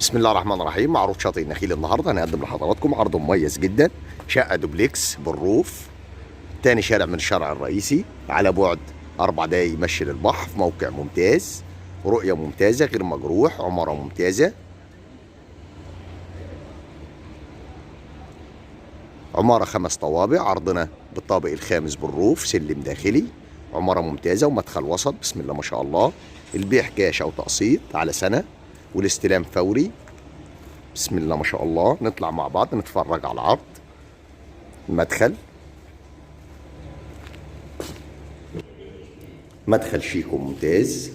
بسم الله الرحمن الرحيم. معروض شاطئ النخيل النهارده هنقدم لحضراتكم عرض مميز جدا، شقه دوبلكس بال roof، تاني شارع من الشارع الرئيسي، على بعد 4 دقايق مشي للبحر، في موقع ممتاز، رؤية ممتازة، غير مجروح، عمارة ممتازة. عمارة 5 طوابق، عرضنا بالطابق الخامس بال roof، سلم داخلي، عمارة ممتازة ومدخل وسط، بسم الله ما شاء الله. البيع كاش أو تقسيط على سنة والاستلام فوري، بسم الله ما شاء الله. نطلع مع بعض نتفرج على العرض. المدخل مدخل شيك وممتاز،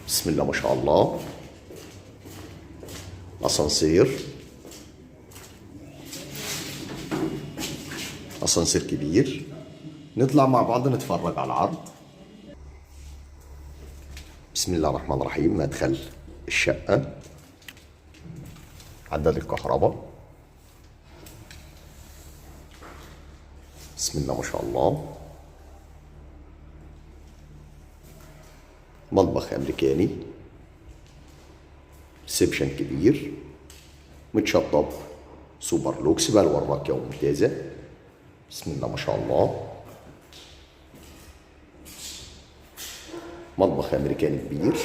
بسم الله ما شاء الله. اسانسير، اسانسير كبير. نطلع مع بعض نتفرج على العرض. بسم الله الرحمن الرحيم. مدخل الشقة، عداد الكهرباء، بسم الله ما شاء الله. مطبخ أمريكاني، reception كبير، متشطب super lux، بلوى راقية وممتازة، بسم الله ما شاء الله. مطبخ أمريكاني كبير،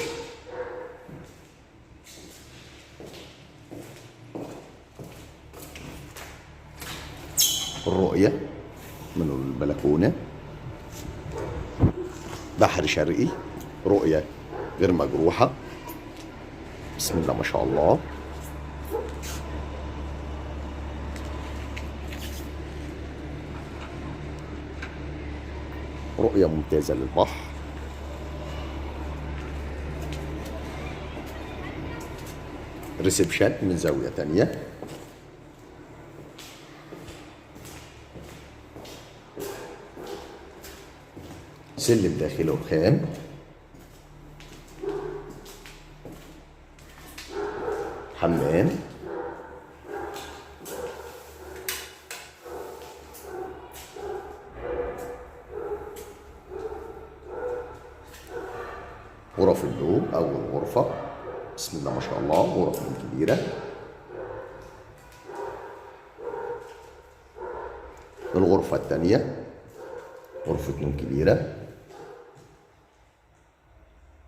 الرؤية من البلكونة، بحر شرقي، رؤية غير مجروحة، بسم الله ما شاء الله. رؤية ممتازة للبحر. ريسبشن من زاوية تانية. سلم داخلي رخام. حمام. غرف النوم، أول غرفة، بسم الله ما شاء الله، غرف نوم كبيرة. الغرفة الثانية غرفة نوم كبيرة،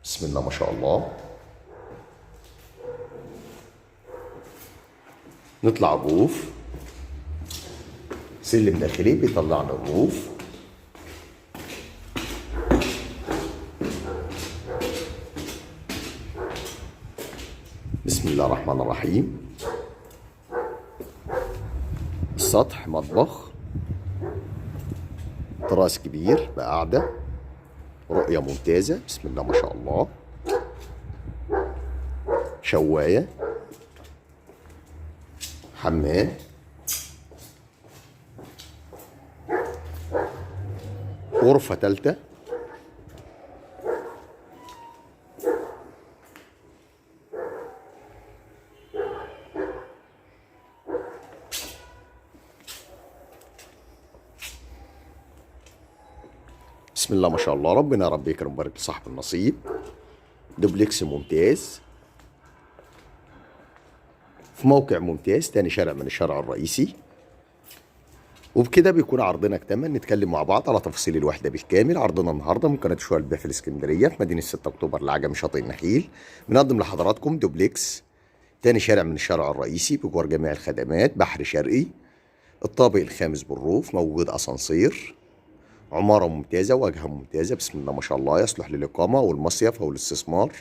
بسم الله ما شاء الله. نطلع ال roof، سلم داخلي بيطلعنا ال roof. بسم الله الرحمن الرحيم. السطح مطبخ، تراس كبير بقعدة، رؤية ممتازة، بسم الله ما شاء الله. شواية، حمام، غرفة تالتة، بسم الله ما شاء الله. ربنا رب يكرم ويبارك لصاحب النصيب. دوبلكس ممتاز في موقع ممتاز، تاني شارع من الشارع الرئيسي. وبكده بيكون عرضنا اكتمل. نتكلم مع بعض على تفاصيل الوحدة بالكامل. عرضنا النهارده من قناة شوال البيع في الاسكندرية في مدينة 6 اكتوبر العجمي شاطئ النخيل. بنقدم لحضراتكم دوبلكس تاني شارع من الشارع الرئيسي بجوار جميع الخدمات، بحر شرقي، الطابق الخامس بال roof، موجود اسانسير، عمارة ممتازة، واجهة ممتازة، بسم الله ما شاء الله، يصلح للإقامة والمصيف أو الاستثمار.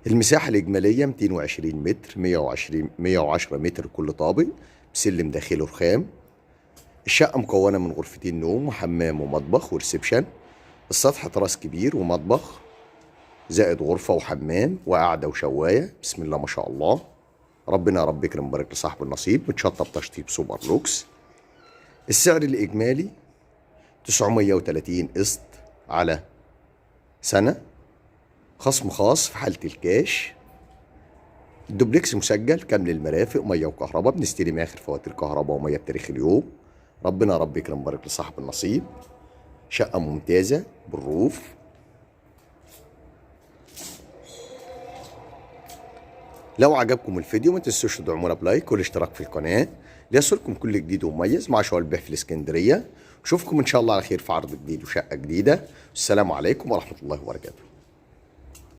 المساحة الإجمالية 220 متر، 120 110 متر كل طابق، بسلم داخلي رخام. الشقة مكونة من غرفتين نوم وحمام ومطبخ و reception. السطح تراس كبير ومطبخ زائد غرفة وحمام وقعدة وشواية، بسم الله ما شاء الله. ربنا يا رب يكرم ويبارك لصاحب النصيب. متشطب تشطيب super lux. السعر الإجمالي 930 قسط على سنة، خصم خاص في حالة الكاش. الدوبلكس مسجل كامل المرافق، مية وكهرباء، بنستلم آخر فواتير كهرباء ومية بتاريخ اليوم. ربنا يا رب يكرم ويبارك لصاحب النصيب. شقة ممتازة بال roof. لو عجبكم الفيديو ما تنسوش تدعمونا بلايك والاشتراك في القناة ليصلكم كل جديد ومميز مع شغل البيع في الاسكندرية. نشوفكم ان شاء الله على خير في عرض جديد وشقة جديدة. السلام عليكم ورحمة الله وبركاته.